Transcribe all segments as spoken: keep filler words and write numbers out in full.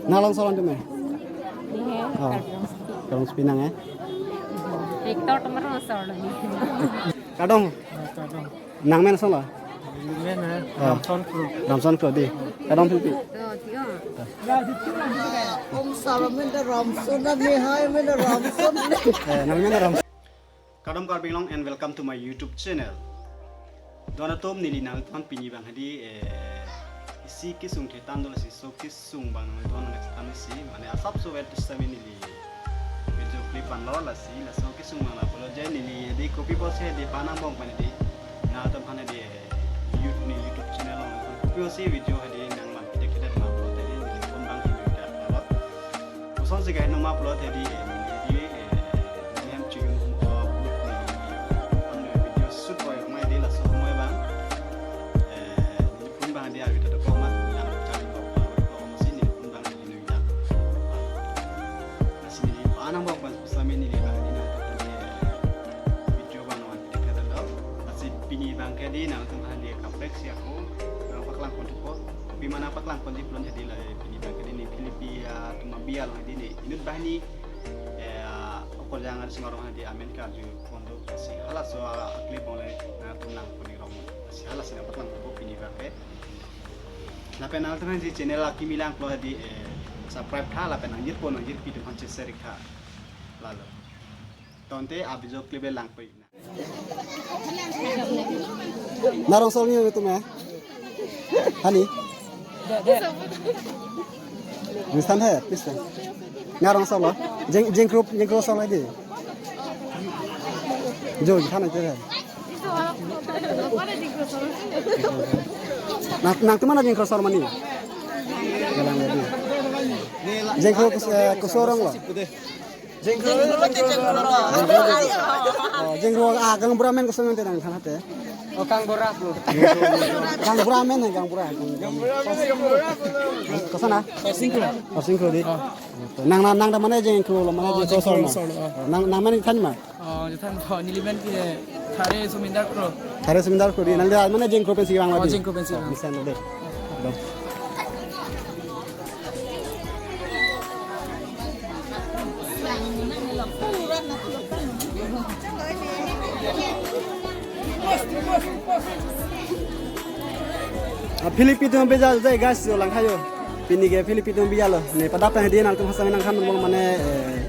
Nang longso lang tame? Iya, oh. Kardom. Kardom sepi nang, eh? Victor temer longso lang. Kardom. Nang men solo? Men, eh? Oh. Ramson Kro. Ramson Kro dei. Kardom Philipi. Tuh, tio. Om Sara men da Ramson, na Mihai men da Ramson. Eh, nang men da Ramson. Kardom Karbi Anglong and welcome to my YouTube channel. Don atum, neli nangtum aphan pini abang hadi, eh, isi kesung thetan dolo, isi so kesung abang nangtum aphan next time isi, mane asapso vet sitame neli video clip anlo, lasi laso kesung abang lapulo je neli hadi kopi pusi hadi pa-an angbong pen hadi nangtum aphan hadi, eh, YouTube, ne YouTube channel along kopi pusi video hadi nanglang pidek pidek ma upload hadi neli phone abang hadi video upload. Kosonsi kahenlo ma upload hadi, eh, hadi, eh, neli hem chiyun, eh, neli video shoot oi mai hadi laso amoy abang, eh, neli phone abang hadi arvi ta dokok ma, nang charging kok, kok ma si neli phone abang hadi neli ya. Lasi neli pa-an angbong pen sitame neli abang hadi nangtum hadi, eh, video abang nang pidek pidek lo. Lasi pini abang ke hadi nangtum hadi kaprek si ako nangpaklang pon thupo. Pima nangpaklang ponji pulo hadi la, eh, pini abang ke hadi ne Philipi atum abi along hadi ne inut banghini, eh, okorjang arsing arong hadi amen karju pon do, lasi halaso a-clip along le nangtum lang pon ik rong, lasi halasi nangpaklang thupo pini abang ke. Lapen nangtum hadi channel akimi langlo hadi, eh, subscribe tha lapen nangjirpo nangjirpi atum aphan share ik tha. Lalo. Tangte a-video clip lang pon ik nang. Nang longso lang tame? Hani? Ristan hai, ristan. Nang longso lo? Jeng, Jengkro, Jengkro longso lagi. Jo, di sana aja. Nang, nangtum mana Jengkro longso mani? Galang lagi. Jengkro kus-, eh, koson arong lo? Jengkro, Jengkro, Jengkro. Oh, Jengkro, ah, gaonbura amen koson ante nangthan hate? Oh, Kangbura pu. Kangbura amen hai, Kangbura. Koson na? Horsing Kro. Horsing Kro dei. Oh. Nang, nang, nang ta mane Jengkro lo, mane Jengkro longso ma? Nang, nang mane than ma? Oh, than tho, neli men ke Thare Sumindar Kro. Thare Sumindar Kro dei. Nang ta mane Jengkro pensi vang lagi. Oh, Jengkro pensi vang. Bisa na dei. Ah, Philipi atum abija jai guys, jo lang tha jo. Pini ke Philipi atum abija lo. Ne padap pen hadi nangtum hasa nangthan mo mane, eh,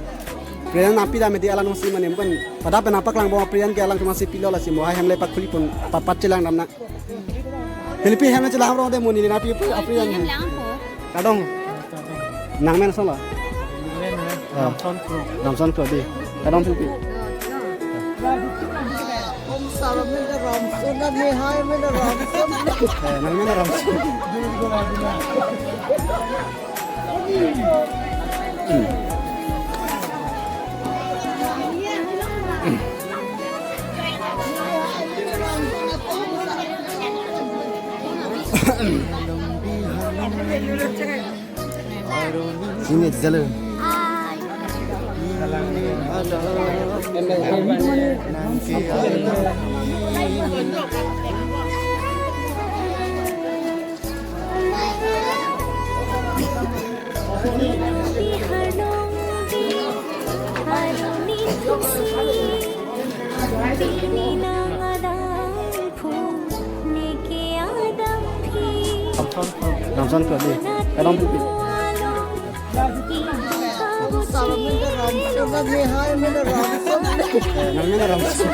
present nangpi dam hadi alansi mane bukan padap pen nangpaklang bom present ke alangtum si pilo, lasi mo hai hem le pak khuli pon pa, pachelang dam na. Philipi hem le chelang rong de mo neli nangpi pu apri yang. Hem lang po. Kardom. Nang men solo? Men, eh, ah. Ramson Kro. Ramson Kro dei. Kardom Philipi. Om Sara men da Ramson, na Mihai men da Ramson. Eh, nang men da Ramson. Sini aja lo. Ramson Kro dei. Kardom Philipi. Salam minta Ramson, kami hai minta Ramson. Eh, nang minta Ramson.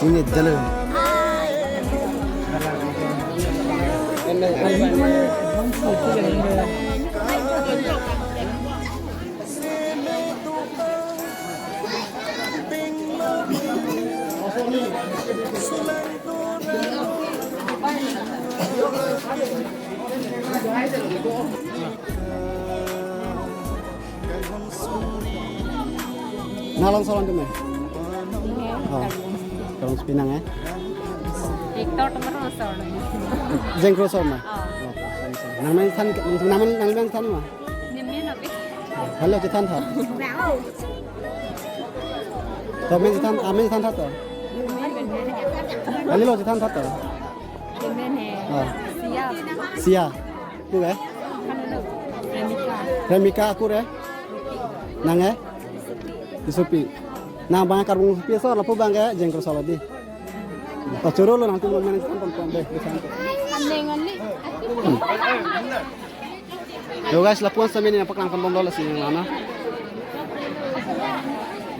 Sini jalan. Nang longso lang tame? Iya. Oh. Kardom. Kardom sepi nang, eh? Victor temer longso lang. Jengkro longso ma? Oh. Oh. Nangmen than, nangmen, nangmen than ma? Nemen ape? Hello, chethan tha. To men chethan, amen chethan tha to. Kali lo chethan tha to. Nemen he. Ah. Sia. Sia. Ku ke? Remika. Remika, aku re? Nang ke? Tisupi. Nang bang Karbung Supi so lapu bang ke Jengkro Saladi. To choro lo nangtum lo men chethan pon pon dei, chethan. Aneng anli. Yo guys, lapu-an sitame neli nangpaklang pon bomlo lasi nang lana.